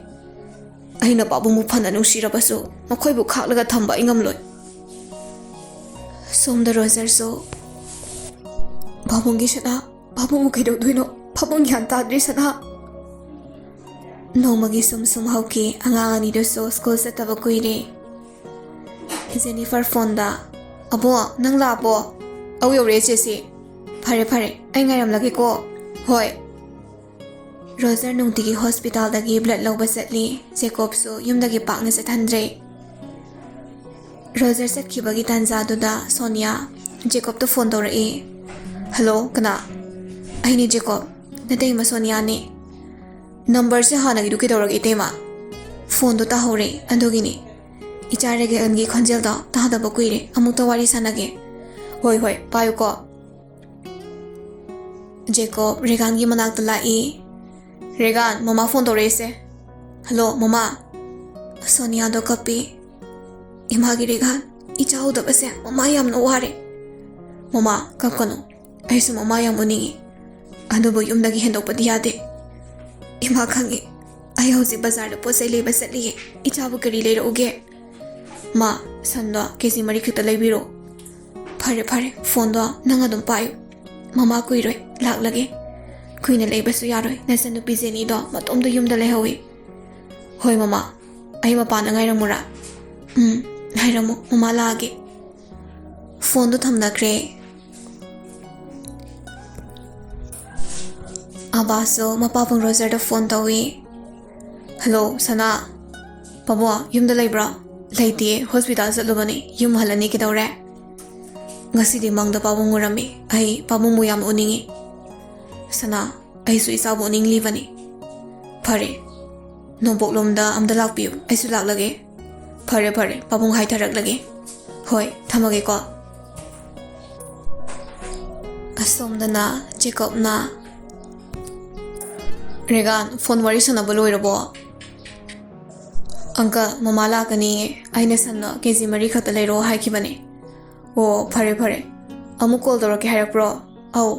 ꯑꯩꯅ ꯄꯥꯕꯨꯡꯕꯨ ꯐꯅ ꯅꯨꯡꯁꯤꯔꯕꯁꯨ ꯃꯈꯣꯏꯕꯨ ꯈꯥꯛꯂꯒ ꯊꯝꯕ ꯑꯩ ꯉꯝꯂꯣꯏ꯫ ꯁꯣꯝꯗ ꯔꯣꯖꯔꯁꯨ, "ꯄꯥꯕꯨꯡꯒꯤ ꯁꯅꯥ, ꯄꯥꯕꯨꯡꯕꯨ ꯀꯩꯗꯧꯗꯣꯏꯅꯣ? ꯄꯥꯕꯨꯡ ꯒ꯭ꯌꯥꯟ ꯇꯥꯗ꯭ꯔꯤ ꯁꯅꯥ꯫" ꯅꯣꯡꯃꯒꯤ ꯁꯨꯝ ꯁꯨꯝ ꯍꯧꯈꯤ꯫ ꯑꯉꯥꯡ ꯑꯅꯤꯗꯨꯁꯨ ꯁ꯭ꯀꯨꯜ ꯆꯠꯇꯕ ꯀꯨꯏꯔꯦ꯫ ꯖꯦꯅꯤꯐꯔ ꯐꯣꯟꯗ, "ꯑꯕꯣ, ꯅꯪ ꯂꯥꯛꯑꯕꯣ?" "ꯑꯧ, ꯌꯧꯔꯛꯑꯦ ꯆꯦꯁꯤ꯫" "ꯐꯔꯦ, ꯐꯔꯦ, ꯑꯩ ꯉꯥꯏꯔꯝꯂꯒꯦꯀꯣ꯫" "ꯍꯣꯏ꯫" ꯔꯣꯖꯔ ꯅꯨꯡꯇꯤꯒꯤ ꯍꯣꯁꯄꯤꯇꯥꯜꯗꯒꯤ ꯕ꯭ꯂꯗ ꯂꯧꯕ ꯆꯠꯂꯤ꯫ ꯖꯦꯀꯣꯕꯁꯨ ꯌꯨꯝꯗꯒꯤ ꯄꯥꯛꯅ ꯆꯠꯍꯟꯗ꯭ꯔꯦ꯫ ꯔꯣꯖꯔ ꯆꯠꯈꯤꯕꯒꯤ ꯇꯥꯟꯖꯥꯗꯨꯗ ꯁꯣꯅꯤꯌꯥ ꯖꯦꯀꯣꯕꯇ ꯐꯣꯟ ꯇꯧꯔꯛꯏ꯫ "ꯍꯜꯂꯣ, ꯀꯅꯥ?" "ꯑꯩꯅꯦ ꯖꯦꯀꯣꯕ, ꯅꯇꯩꯃ ꯁꯣꯅꯤꯌꯥꯅꯦ꯫" "ꯅꯝꯕꯔꯁꯦ ꯍꯥꯟꯅꯒꯤꯗꯨ ꯀꯩꯗꯧꯔꯒꯦ ꯏꯇꯩꯃ?" "ꯐꯣꯟꯗꯣ ꯇꯥꯍꯧꯔꯦ, ꯑꯗꯨꯒꯤꯅꯤ꯫ ꯏꯆꯥ ꯔꯦꯒꯟꯒꯤ ꯈꯣꯟꯖꯦꯜꯗꯣ ꯇꯥꯗꯕ ꯀꯨꯏꯔꯦ, ꯑꯃꯨꯛꯇ ꯋꯥꯔꯤ ꯁꯥꯟꯅꯒꯦ꯫" "ꯍꯣꯏ, ꯍꯣꯏ, ꯄꯥꯏꯌꯨꯀꯣ꯫" ꯖꯦꯀꯣꯕ ꯔꯦꯒꯥꯟꯒꯤ ꯃꯅꯥꯛꯇ ꯂꯥꯛꯏ꯫ ꯔꯦꯒꯥꯟ, ꯃꯃꯥ ꯐꯣꯟ ꯇꯧꯔꯛꯏꯁꯦ꯫ ꯍꯜꯂꯣ, ꯃꯃꯥ꯫ ꯁꯣꯅꯤꯌꯥꯗꯣ ꯀꯞꯄꯤ꯫ ꯏꯃꯥꯒꯤ ꯔꯦꯒꯥꯟ, ꯏꯆꯥ ꯎꯗꯕꯁꯦ ꯃꯃꯥ ꯌꯥꯝꯅ ꯋꯥꯔꯦ꯫ ꯃꯃꯥ, ꯀꯞꯀꯅꯨ꯫ ꯑꯩꯁꯨ ꯃꯃꯥ ꯌꯥꯝ ꯎꯅꯤꯡꯉꯤ꯫ ꯑꯗꯨꯕꯨ ꯌꯨꯝꯗꯒꯤ ꯍꯦꯟꯗꯣꯛꯄꯗꯤ ꯌꯥꯗꯦ꯫ ꯏꯃꯥ ꯈꯪꯉꯤ꯫ ꯑꯩ ꯍꯧꯖꯤꯛ ꯕꯖꯥꯔꯗ ꯄꯣꯠ ꯆꯩ ꯂꯩꯕ ꯆꯠꯂꯤꯌꯦ꯫ ꯏꯆꯥꯕꯨ ꯀꯔꯤ ꯂꯩꯔꯛꯎꯒꯦ? ꯃꯥ, ꯁꯟꯗꯣ ꯀꯦ ꯖꯤ ꯃꯔꯤ ꯈꯛꯇ ꯂꯩꯕꯤꯔꯣ꯫ ꯐꯔꯦ, ꯐꯔꯦ, ꯐꯣꯟꯗꯣ ꯅꯪ ꯑꯗꯨꯝ ꯄꯥꯏꯌꯨ꯫ ꯃꯃꯥ ꯀꯨꯏꯔꯣꯏ, ꯂꯥꯛꯂꯒꯦ꯫ ꯀꯨꯏꯅ ꯂꯩꯕꯁꯨ ꯌꯥꯔꯣꯏ, ꯅꯆꯟꯅꯨꯄꯤ ꯖꯦꯅꯤꯗꯣ ꯃꯇꯣꯝꯇ ꯌꯨꯝꯗ ꯂꯩꯍꯧꯋꯤ꯫ ꯍꯣꯏ, ꯃꯃꯥ, ꯑꯩ ꯃꯄꯥꯟꯗ ꯉꯥꯏꯔꯝꯃꯨꯔꯥ? ꯎꯝ, ꯉꯥꯏꯔꯝꯃꯨ, ꯃꯃꯥ ꯂꯥꯛꯑꯒꯦ꯫ ꯐꯣꯟꯗꯣ ꯊꯝꯅꯈ꯭ꯔꯦ꯫ ꯑꯕꯥꯁꯁꯨ ꯃꯄꯥꯕꯨꯡ ꯔꯣꯖꯔꯗ ꯐꯣꯟ ꯇꯧꯏ꯫ ꯍꯜꯂꯣ, ꯁꯅꯥ꯫ ꯄꯥꯕꯨꯡ, ꯌꯨꯝꯗ ꯂꯩꯕ꯭ꯔꯥ? ꯂꯩꯇꯦ, ꯍꯣꯁꯄꯤꯇꯥꯜ ꯆꯠꯂꯨꯕꯅꯤ, ꯌꯨꯝ ꯍꯜꯂꯅꯤ꯫ ꯀꯩꯗꯧꯔꯦ? ꯉꯁꯤꯗꯤ ꯃꯪꯗ ꯄꯥꯕꯨꯡ ꯎꯔꯝꯃꯤ꯫ ꯑꯩ ꯄꯥꯕꯨꯡꯕꯨ ꯌꯥꯝ ꯎꯅꯤꯡꯉꯤ꯫ ꯁꯅꯥ, ꯑꯩꯁꯨ ꯏꯆꯥꯕꯨ ꯎꯅꯤꯡꯂꯤꯕꯅꯤ꯫ ꯐꯔꯦ, ꯅꯣꯡꯄꯣꯛꯂꯣꯝꯗ ꯑꯝꯇ ꯂꯥꯛꯄꯤꯌꯨ, ꯑꯩꯁꯨ ꯂꯥꯛꯂꯒꯦ꯫ ꯐꯔꯦ, ꯐꯔꯦ, ꯄꯥꯕꯨꯡ ꯍꯥꯏꯊꯔꯛꯂꯒꯦ꯫ ꯍꯣꯏ, ꯊꯝꯃꯒꯦꯀꯣ꯫ ꯑꯁꯣꯝꯗꯅ ꯖꯦꯀꯣꯕꯅ, ꯔꯦꯒꯥꯟ, ꯐꯣꯟ ꯋꯥꯔꯤ ꯁꯥꯟꯅꯕ ꯂꯣꯏꯔꯕꯣ? ꯑꯪꯀꯜ, ꯃꯃꯥ ꯂꯥꯛꯀꯅꯤꯌꯦ꯫ ꯑꯩꯅ ꯁꯟꯗꯣ ꯀꯦ ꯖꯤ ꯃꯔꯤ ꯈꯛꯇ ꯂꯩꯔꯛꯑꯣ ꯍꯥꯏꯈꯤꯕꯅꯦ꯫ ꯑꯣ, ꯐꯔꯦ, ꯐꯔꯦ꯫ ꯑꯃꯨꯛ ꯀꯣꯜ ꯇꯧꯔꯛꯀꯦ ꯍꯥꯏꯔꯛꯄ꯭ꯔꯣ? ꯑꯧ꯫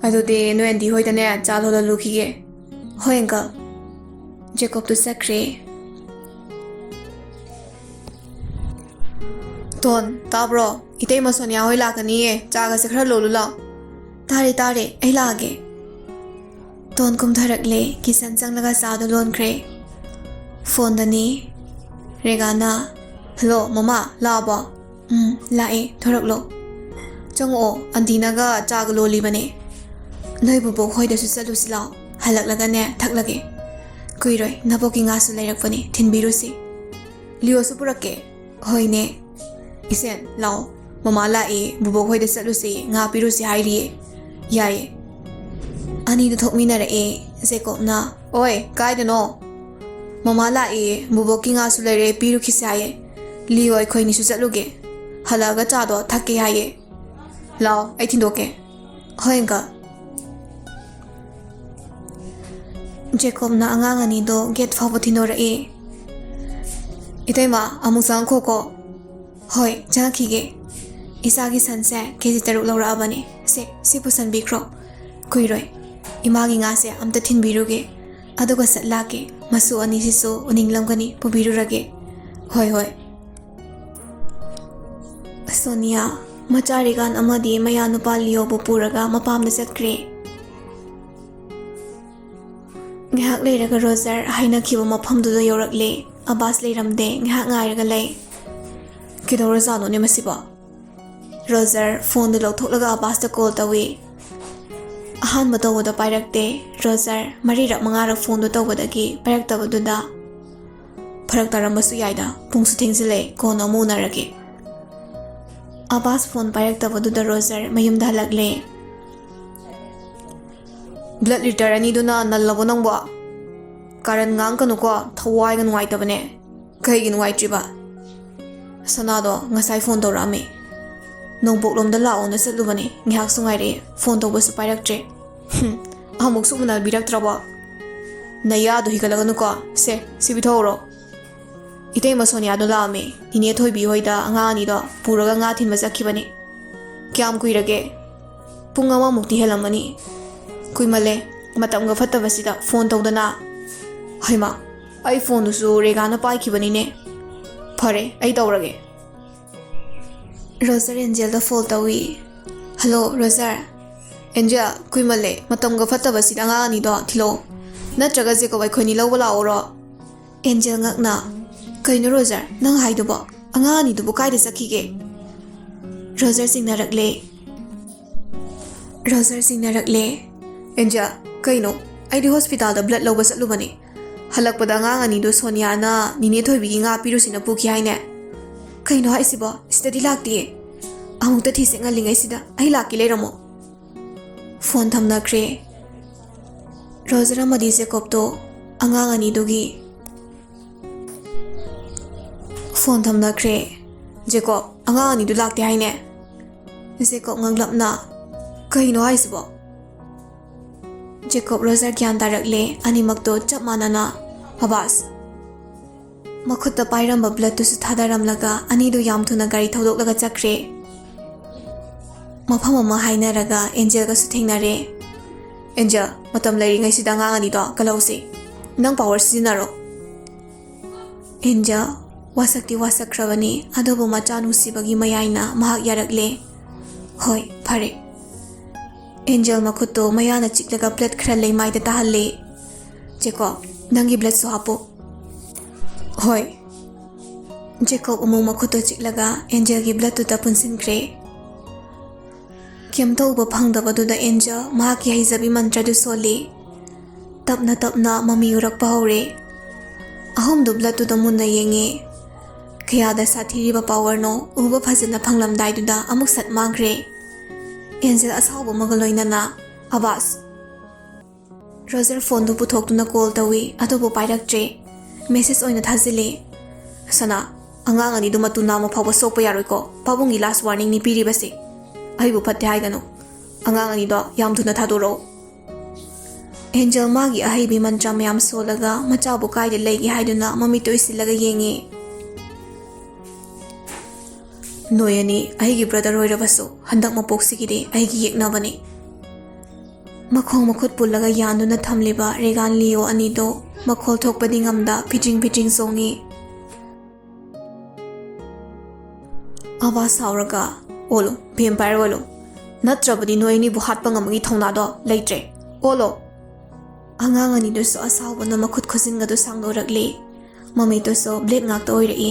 ꯑꯗꯨꯗꯤ ꯅꯣꯏ ꯑꯟꯇꯤ ꯍꯣꯏꯗꯅꯦ ꯆꯥ ꯂꯣꯜꯍꯜꯂꯨꯈꯤꯒꯦ꯫ ꯍꯣꯏ, ꯑꯪꯀꯜ꯫ ꯖꯦꯀꯣꯕꯇꯨ ꯆꯠꯈ꯭ꯔꯦ꯫ ꯇꯣꯟ, ꯇꯥꯕ꯭ꯔꯣ? ꯏꯇꯩꯃ ꯁꯣꯅꯤꯌꯥ ꯍꯣꯏ ꯂꯥꯛꯀꯅꯤꯌꯦ, ꯆꯥꯒꯁꯦ ꯈꯔ ꯂꯣꯜꯂꯨ ꯂꯥꯎ꯫ ꯇꯥꯔꯦ, ꯇꯥꯔꯦ, ꯑꯩ ꯂꯥꯛꯑꯒꯦ꯫ ꯇꯣꯟ ꯀꯨꯝꯊꯔꯛꯂꯦ, ꯀꯤꯆꯟ ꯆꯪꯂꯒ ꯆꯥꯗꯨ ꯂꯣꯟꯈ꯭ꯔꯦ꯫ ꯐꯣꯟꯗꯅꯤ꯫ ꯔꯦꯒꯥꯅ, "ꯍꯜꯂꯣ, ꯃꯃꯥ, ꯂꯥꯛꯑꯕꯣ?" "ꯎꯝ, ꯂꯥꯛꯑꯦ, ꯊꯣꯔꯛꯂꯣ꯫ ꯆꯪꯉꯛꯑꯣ, ꯑꯟꯇꯤꯅꯒ ꯆꯥꯒ ꯂꯣꯜꯂꯤꯕꯅꯦ꯫ ꯅꯣꯏ ꯕꯨꯕꯣꯛ ꯍꯣꯏꯗꯁꯨ ꯆꯠꯂꯨꯁꯤ ꯂꯥꯎ꯫ ꯍꯜꯂꯛꯂꯒꯅꯦ, ꯊꯛꯂꯒꯦ꯫ ꯀꯨꯏꯔꯣꯏ, ꯅꯕꯣꯛꯀꯤ ꯉꯥꯁꯨ ꯂꯩꯔꯛꯄꯅꯦ, ꯊꯤꯟꯕꯤꯔꯨꯁꯤ꯫ ꯂꯤꯑꯣꯁꯨ ꯄꯨꯔꯛꯀꯦ꯫" "ꯍꯣꯏꯅꯦ꯫ ꯏꯁꯦꯟ, ꯂꯥꯛꯑꯣ꯫ ꯃꯃꯥ ꯂꯥꯛꯑꯦ, ꯕꯨꯕꯣꯛ ꯍꯣꯏꯗ ꯆꯠꯂꯨꯁꯦ, ꯉꯥ ꯄꯤꯔꯨꯁꯦ ꯍꯥꯏꯔꯤꯌꯦ꯫" "ꯌꯥꯏꯌꯦ꯫" ꯑꯅꯤꯗꯨ ꯊꯣꯛꯃꯤꯟꯅꯔꯛꯑꯦ꯫ ꯖꯦꯀꯣꯕꯅ, "ꯑꯣꯏ, ꯀꯥꯏꯗꯅꯣ?" "ꯃꯃꯥ ꯂꯥꯛꯑꯦ, ꯕꯨꯕꯣꯛꯀꯤ ꯉꯥꯁꯨ ꯂꯩꯔꯦ, ꯄꯤꯔꯨꯈꯤꯁꯦ ꯍꯥꯏꯌꯦ꯫ ꯂꯤꯑꯣ ꯑꯩꯈꯣꯏꯅꯤꯁꯨ ꯆꯠꯂꯨꯒꯦ꯫ ꯍꯜꯂꯛꯑꯒ ꯆꯥꯗꯣ ꯊꯛꯀꯦ ꯍꯥꯏꯌꯦ꯫ ꯂꯥꯛꯑꯣ, ꯑꯩ ꯊꯤꯟꯗꯣꯛꯀꯦ꯫" "ꯍꯣꯏ, ꯑꯪꯀꯜ꯫" ꯖꯦꯀꯣꯕꯅ ꯑꯉꯥꯡ ꯑꯅꯤꯗꯣ ꯒꯦꯠ ꯐꯥꯎꯕ ꯊꯤꯟꯗꯣꯔꯛꯏ꯫ "ꯏꯇꯩꯃ, ꯑꯃꯨꯛ ꯆꯪꯉꯛꯈꯣꯀꯣ꯫" "ꯍꯣꯏ, ꯆꯪꯉꯛꯈꯤꯒꯦ꯫ ꯏꯆꯥꯒꯤ ꯁꯟꯁꯦ ꯀꯦ ꯖꯤ ꯇꯔꯨꯛ ꯂꯧꯔꯛꯑꯕꯅꯦ꯫ ꯁꯦ, ꯁꯤ ꯄꯨꯁꯟꯕꯤꯈ꯭ꯔꯣ꯫ ꯀꯨꯏꯔꯣꯏ꯫ ꯏꯃꯥꯒꯤ ꯉꯥꯁꯦ ꯑꯝꯇ ꯊꯤꯟꯕꯤꯔꯨꯒꯦ꯫ ꯑꯗꯨꯒ ꯁꯠ ꯂꯥꯛꯀꯦ꯫ ꯃꯁꯨ ꯑꯅꯤꯁꯤꯁꯨ ꯎꯅꯤꯡꯂꯝꯒꯅꯤ, ꯄꯨꯕꯤꯔꯨꯔꯒꯦ꯫" "ꯍꯣꯏ, ꯍꯣꯏ꯫" ꯁꯣꯅꯤꯌꯥ, ꯃꯆꯥ ꯔꯤꯒꯥꯟ ꯑꯃꯗꯤ ꯃꯌꯥ ꯅꯨꯄꯥ ꯂꯤꯌꯣꯕꯨ ꯄꯨꯔꯒ ꯃꯄꯥꯝꯗ ꯆꯠꯈ꯭ꯔꯦ꯫ ꯉꯥꯏꯍꯥꯛ ꯂꯩꯔꯒ ꯔꯣꯖꯔ ꯍꯥꯏꯅꯈꯤꯕ ꯃꯐꯝꯗꯨꯗ ꯌꯧꯔꯛꯂꯦ꯫ ꯑꯕꯥꯁ ꯂꯩꯔꯝꯗꯦ꯫ ꯉꯥꯏꯍꯥꯛ ꯉꯥꯏꯔꯒ ꯂꯩ꯫ "ꯀꯩꯗꯧꯔꯖꯥꯠꯅꯣꯅꯦ ꯃꯁꯤꯕꯣ?" ꯔꯣꯖꯔ ꯐꯣꯟꯗꯨ ꯂꯧꯊꯣꯛꯂꯒ ꯑꯕꯥꯁꯇ ꯀꯣꯜ ꯇꯧꯏ꯫ ꯑꯍꯥꯟꯕ ꯇꯧꯕꯗ ꯄꯥꯏꯔꯛꯇꯦ꯫ ꯔꯣꯖꯔ ꯃꯔꯤꯔꯛ ꯃꯉꯥꯔꯛ ꯐꯣꯟꯗꯨ ꯇꯧꯕꯗꯒꯤ ꯄꯥꯏꯔꯛꯇꯕꯗꯨꯗ, "ꯐꯔꯛ ꯇꯥꯔꯝꯕꯁꯨ ꯌꯥꯏꯗ, ꯄꯨꯡꯁꯨ ꯊꯦꯡꯖꯤꯜꯂꯦ, ꯀꯣꯟꯅ ꯑꯃꯨꯛ ꯎꯅꯔꯒꯦ꯫" ꯑꯕꯥꯁ ꯐꯣꯟ ꯄꯥꯏꯔꯛꯇꯕꯗꯨꯗ ꯔꯣꯖꯔ ꯃꯌꯨꯝꯗ ꯍꯜꯂꯛꯂꯦ꯫ "ꯕ꯭ꯂꯗ ꯂꯤꯇꯔ ꯑꯅꯤꯗꯨꯅ ꯅꯜꯂꯕꯣ ꯅꯪꯕꯣ? ꯀꯥꯔꯟ ꯉꯥꯡꯀꯅꯨꯀꯣ, ꯊꯋꯥꯏꯒ ꯅꯨꯡꯉꯥꯏꯇꯕꯅꯦ꯫" "ꯀꯩꯒꯤ ꯅꯨꯡꯉꯥꯏꯇ꯭ꯔꯤꯕ?" "ꯁꯅꯥꯗꯣ ꯉꯁꯥꯏ ꯐꯣꯟ ꯇꯧꯔꯛꯑꯝꯃꯦ꯫ ꯅꯣꯡꯄꯣꯛꯂꯣꯝꯗ ꯂꯥꯛꯑꯣꯅ ꯆꯠꯂꯨꯕꯅꯦ, ꯉꯥꯏꯍꯥꯛꯁꯨ ꯉꯥꯏꯔꯛꯑꯦ, ꯐꯣꯟ ꯇꯧꯕꯁꯨ ꯄꯥꯏꯔꯛꯇ꯭ꯔꯦ꯫" "ꯍꯨꯝ, ꯑꯃꯨꯛꯁꯨ ꯎꯅꯕꯤꯔꯛꯇ꯭ꯔꯕꯣ? ꯅꯌꯥꯗꯣ ꯍꯤꯒꯠꯂꯒꯅꯨꯀꯣ꯫ ꯁꯦ, ꯁꯤ ꯄꯤꯊꯣꯛꯎꯔꯣ꯫" "ꯏꯇꯩꯃ ꯁꯣꯅꯤꯌꯥꯗꯣ ꯂꯥꯛꯑꯝꯃꯦ꯫ ꯏꯅꯦ ꯊꯣꯏꯕꯤ ꯍꯣꯏꯗ ꯑꯉꯥꯡ ꯑꯅꯤꯗꯣ ꯄꯨꯔꯒ ꯉꯥ ꯊꯤꯟꯕ ꯆꯠꯈꯤꯕꯅꯦ꯫" "ꯀꯌꯥꯝ ꯀꯨꯏꯔꯒꯦ?" "ꯄꯨꯡ ꯑꯃꯃꯨꯛꯇꯤ ꯍꯦꯜꯂꯝꯃꯅꯤ꯫" "ꯀꯨꯏꯃꯜꯂꯦ꯫ ꯃꯇꯝꯒ ꯐꯠꯇꯕꯁꯤꯗ ꯐꯣꯟ ꯇꯧꯗꯅ꯫" "ꯍꯩꯃꯥ, ꯑꯩ ꯐꯣꯟꯗꯨꯁꯨ ꯔꯦꯒꯥꯅ ꯄꯥꯏꯈꯤꯕꯅꯤꯅꯦ꯫ ꯐꯔꯦ, ꯑꯩ ꯇꯧꯔꯒꯦ꯫" ꯔꯣꯖꯔ ꯑꯦꯟꯖꯦꯜꯗ ꯐꯣꯟ ꯇꯧꯏ꯫ "Hello, Roger." "ꯑꯦꯟꯖꯦꯜ, ꯀꯨꯏꯃꯜꯂꯦ꯫ ꯃꯇꯝꯒ ꯐꯠꯇꯕꯁꯤꯗ ꯑꯉꯥꯡ ꯑꯅꯤꯗꯣ ꯊꯤꯜꯂꯛꯑꯣ꯫ ꯅꯠꯇ꯭ꯔꯒ ꯖꯦꯀꯣꯕ ꯑꯩꯈꯣꯏꯅꯤ ꯂꯧꯕ ꯂꯥꯛꯑꯣꯔꯣ?" ꯑꯦꯟꯖꯦꯜ ꯉꯛꯅ, "ꯀꯩꯅꯣ ꯔꯣꯖꯔ, ꯅꯪ ꯍꯥꯏꯗꯨꯕꯣ? ꯑꯉꯥꯡ ꯑꯅꯤꯗꯨꯕꯨ ꯀꯥꯏꯗ ꯆꯠꯈꯤꯒꯦ?" ꯔꯣꯖꯔ ꯆꯤꯡꯅꯔꯛꯂꯦ꯫ ꯔꯣꯖꯔ ꯆꯤꯡꯅꯔꯛꯂꯦ꯫ "ꯑꯦꯟꯖꯦꯜ, ꯀꯩꯅꯣ? ꯑꯩꯗꯤ ꯍꯣꯁꯄꯤꯇꯥꯜꯗ ꯕ꯭ꯂꯗ ꯂꯧꯕ ꯆꯠꯂꯨꯕꯅꯦ꯫ ꯍꯜꯂꯛꯄꯗ ꯑꯉꯥꯡ ꯑꯅꯤꯗꯣ ꯁꯣꯅꯤꯌꯥꯅ ꯅꯤꯅꯦ ꯊꯣꯏꯕꯤꯒꯤ ꯉꯥ ꯄꯤꯔꯨꯁꯤꯅ ꯄꯨꯈꯤ ꯍꯥꯏꯅꯦ꯫ ꯀꯩꯅꯣ ꯍꯥꯏꯁꯤꯕꯣ? ꯁꯤꯗꯗꯤ ꯂꯥꯛꯇꯤꯌꯦ꯫ ꯑꯃꯨꯛꯇ ꯊꯤꯁꯦ ꯉꯜꯂꯤꯉꯩꯁꯤꯗ꯫ ꯑꯩ ꯂꯥꯛꯀꯦ, ꯂꯩꯔꯝꯃꯣ꯫" ꯐꯣꯟ ꯊꯝꯅꯈ꯭ꯔꯦ꯫ ꯔꯣꯖꯔ ꯑꯃꯗꯤ ꯖꯦꯀꯣꯕꯇꯣ ꯑꯉꯥꯡ ꯑꯅꯤꯗꯨꯒꯤ ꯐꯣꯟ ꯊꯝꯅꯈ꯭ꯔꯦ꯫ "ꯖꯦꯀꯣꯕ, ꯑꯉꯥꯡ ꯑꯅꯤꯗꯨ ꯂꯥꯛꯇꯦ ꯍꯥꯏꯅꯦ?" ꯖꯦꯀꯣꯕ ꯉꯛꯂꯞꯅ, "ꯀꯩꯅꯣ ꯍꯥꯏꯁꯤꯕꯣ?" ꯖꯦꯀꯣꯕ ꯔꯣꯖꯔ ꯒ꯭ꯌꯥꯟ ꯇꯥꯔꯛꯂꯦ꯫ ꯑꯅꯤꯃꯛꯇꯣ ꯆꯞ ꯃꯥꯟꯅꯅ, "ꯑꯕꯥꯁ!" ꯃꯈꯨꯠꯇ ꯄꯥꯏꯔꯝꯕ ꯕ꯭ꯂꯦꯗꯇꯨꯁꯨ ꯊꯥꯗꯔꯝꯂꯒ ꯑꯅꯤꯗꯨ ꯌꯥꯝ ꯊꯨꯅ ꯒꯥꯔꯤ ꯊꯧꯗꯣꯛꯂꯒ ꯆꯠꯈ꯭ꯔꯦ꯫ ꯃꯐꯝ ꯑꯃ ꯍꯥꯏꯅꯔꯒ ꯑꯦꯟꯖꯦꯜꯒꯁꯨ ꯊꯦꯡꯅꯔꯦ꯫ "ꯑꯦꯟꯖꯦꯜ, ꯃꯇꯝ ꯂꯩꯔꯤꯉꯩꯁꯤꯗ ꯑꯉꯥꯡ ꯑꯅꯤꯗꯣ ꯀꯜꯍꯧꯁꯤ꯫ ꯅꯪ ꯄꯥꯋꯔ ꯁꯤꯖꯤꯟꯅꯔꯣ꯫" ꯑꯦꯟꯖꯦꯜ ꯋꯥꯁꯛꯇꯤ ꯋꯥꯁꯛꯈ꯭ꯔꯕꯅꯤ, ꯑꯗꯨꯕꯨ ꯃꯆꯥ ꯅꯨꯡꯁꯤꯕꯒꯤ ꯃꯌꯥꯏꯅ ꯃꯍꯥꯛ ꯌꯥꯔꯛꯂꯦ꯫ "ꯍꯣꯏ, ꯐꯔꯦ꯫" ꯑꯦꯟꯖꯦꯜ ꯃꯈꯨꯠꯇꯣ ꯃꯌꯥꯅ ꯆꯤꯛꯂꯒ ꯕ꯭ꯂꯦꯗ ꯈꯔ ꯂꯩꯃꯥꯏꯗ ꯇꯥꯍꯜꯂꯦ꯫ "ꯖꯦꯀꯣꯕ, ꯅꯪꯒꯤ ꯕ꯭ꯂꯦꯗꯁꯨ ꯍꯥꯞꯄꯨ꯫" "ꯍꯣꯏ꯫" ꯖꯦꯀꯣꯕ ꯑꯃꯨꯛ ꯃꯈꯨꯠꯇꯣ ꯆꯤꯛꯂꯒ ꯑꯦꯟꯖꯦꯜꯒꯤ ꯕ꯭ꯂꯦꯗꯇꯨꯗ ꯄꯨꯟꯁꯤꯟꯈ꯭ꯔꯦ꯫ ꯀꯩꯝꯇ ꯎꯕ ꯐꯪꯗꯕꯗꯨꯗ ꯑꯦꯟꯖꯦꯜ ꯃꯍꯥꯛꯀꯤ ꯍꯩꯖꯕꯤ ꯃꯟꯇ꯭ꯔꯗꯨ ꯁꯣꯜꯂꯤ꯫ ꯇꯞꯅ ꯇꯞꯅ ꯃꯃꯤ ꯎꯔꯛꯄ ꯍꯧꯔꯦ꯫ ꯑꯍꯨꯝꯗꯨ ꯕ꯭ꯂꯦꯗꯇꯨꯗ ꯃꯨꯟꯅ ꯌꯦꯡꯉꯤ꯫ ꯀꯌꯥꯗ ꯁꯥꯊꯤꯔꯤꯕ ꯄꯥꯋꯔꯅꯣ ꯎꯕ ꯐꯖꯅ ꯐꯪꯂꯝꯗꯥꯏꯗꯨꯗ ꯑꯃꯨꯛ ꯁꯠ ꯃꯥꯡꯈ꯭ꯔꯦ꯫ ꯑꯦꯟꯖꯦꯜ ꯑꯁꯥꯎꯕ ꯑꯃꯒ ꯂꯣꯏꯅꯅ, "ꯑꯕꯥꯁ!" ꯔꯣꯖꯔ ꯐꯣꯟꯗꯨ ꯄꯨꯊꯣꯛꯇꯨꯅ ꯀꯣꯜ ꯇꯧꯏ, ꯑꯗꯨꯕꯨ ꯄꯥꯏꯔꯛꯇ꯭ꯔꯦ꯫ ꯃꯦꯁꯦꯖ ꯑꯣꯏꯅ ꯊꯥꯖꯤꯜꯂꯤ꯫ "ꯁꯅꯥ, ꯑꯉꯥꯡ ꯑꯅꯤꯗꯨ ꯃꯇꯨ ꯅꯥꯝꯃ ꯐꯥꯎꯕ ꯁꯣꯛꯄ ꯌꯥꯔꯣꯏꯀꯣ꯫ ꯄꯥꯕꯨꯡꯒꯤ ꯂꯥꯁ ꯋꯥꯔꯅꯤꯡꯅꯤ ꯄꯤꯔꯤꯕꯁꯦ꯫ ꯑꯩꯕꯨ ꯐꯠꯇꯦ ꯍꯥꯏꯒꯅꯨ꯫ ꯑꯉꯥꯡ ꯑꯅꯤꯗꯣ ꯌꯥꯝ ꯊꯨꯅ ꯊꯥꯗꯣꯔꯛꯑꯣ꯫" ꯑꯦꯟꯖꯦꯜ ꯃꯥꯒꯤ ꯑꯍꯩꯕꯤ ꯃꯟꯇ꯭ꯔ ꯃꯌꯥꯝ ꯁꯣꯜꯂꯒ ꯃꯆꯥꯕꯨ ꯀꯥꯏꯗ ꯂꯩꯒꯦ ꯍꯥꯏꯗꯨꯅ ꯃꯃꯤꯠꯇ ꯎꯏꯁꯤꯜꯂꯒ ꯌꯦꯡꯉꯤ꯫ "ꯅꯣꯏ ꯑꯅꯤ ꯑꯩꯒꯤ ꯕ꯭ꯔꯗꯔ ꯑꯣꯏꯔꯕꯁꯨ ꯍꯟꯗꯛ ꯃꯄꯣꯛꯁꯤꯒꯤꯗꯤ ꯑꯩꯒꯤ ꯌꯦꯛꯅꯕꯅꯤ꯫" ꯃꯈꯣꯡ ꯃꯈꯨꯠ ꯄꯨꯜꯂꯒ ꯌꯥꯟꯗꯨꯅ ꯊꯝꯂꯤꯕ ꯔꯦꯒꯥꯟ ꯂꯤꯑꯣ ꯑꯅꯤꯗꯣ ꯃꯈꯣꯜ ꯊꯣꯛꯄꯗꯤ ꯉꯝꯗ ꯐꯤꯗ꯭ꯔꯤꯡ ꯐꯤꯗ꯭ꯔꯤꯡ ꯆꯣꯡꯉꯤ꯫ ꯑꯕꯥꯁ ꯁꯥꯎꯔꯒ, "ꯑꯣꯜꯂꯣ, ꯚꯦꯝꯄꯥꯌꯔ ꯑꯣꯜꯂꯣ꯫ ꯅꯠꯇ꯭ꯔꯕꯗꯤ ꯅꯣꯏ ꯑꯅꯤꯕꯨ ꯍꯥꯠꯄ ꯉꯝꯕꯒꯤ ꯊꯧꯅꯥꯗꯣ ꯂꯩꯇ꯭ꯔꯦ꯫ ꯑꯣꯜꯂꯣ!" ꯑꯉꯥꯡ ꯑꯅꯤꯗꯨꯁꯨ ꯑꯁꯥꯎꯕꯅ ꯃꯈꯨꯠ ꯈꯨꯖꯤꯟꯒꯗꯨ ꯁꯥꯡꯗꯣꯔꯛꯂꯤ꯫ ꯃꯃꯤꯠꯇꯨꯁꯨ ꯕ꯭ꯂꯦꯗ ꯉꯥꯛꯇ ꯑꯣꯏꯔꯛꯏ꯫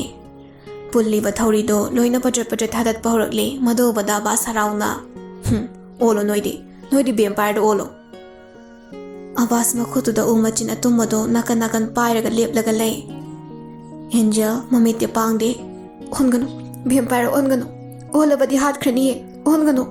ꯄꯨꯜꯂꯤꯕ ꯊꯧꯔꯤꯗꯣ ꯂꯣꯏꯅ ꯄꯗ꯭ꯔꯠ ꯄꯗ꯭ꯔꯠ ꯊꯥꯗꯠꯄ ꯍꯧꯔꯛꯂꯤ꯫ ꯃꯗꯨ ꯎꯕꯗ ꯑꯕꯥꯁ ꯍꯔꯥꯎꯅ, "ꯍꯨꯝ, ꯑꯣꯜꯂꯣ ꯅꯣꯏꯗꯤ, ꯅꯣꯏꯗꯤ ꯚꯦꯝꯄꯥꯌꯔꯗ ꯑꯣꯜꯂꯣ꯫" ꯑꯕꯥꯁ ꯃꯈꯨꯠꯇꯨꯗ ꯎ ꯃꯆꯤꯟ ꯑꯇꯨꯝꯕꯗꯣ ꯅꯥꯀꯟ ꯅꯥꯀꯟ ꯄꯥꯏꯔꯒ ꯂꯦꯞꯂꯒ ꯂꯩ꯫ ꯑꯦꯟꯖꯦꯜ ꯃꯃꯤꯠꯇꯤ ꯄꯥꯡꯗꯦ꯫ "ꯑꯣꯟꯒꯅꯨ, ꯚꯦꯝꯄꯥꯌꯔ ꯑꯣꯟꯒꯅꯨ꯫ ꯑꯣꯜꯂꯕꯗꯤ ꯍꯥꯠꯈ꯭ꯔꯅꯤꯌꯦ, ꯑꯣꯟꯒꯅꯨ꯫"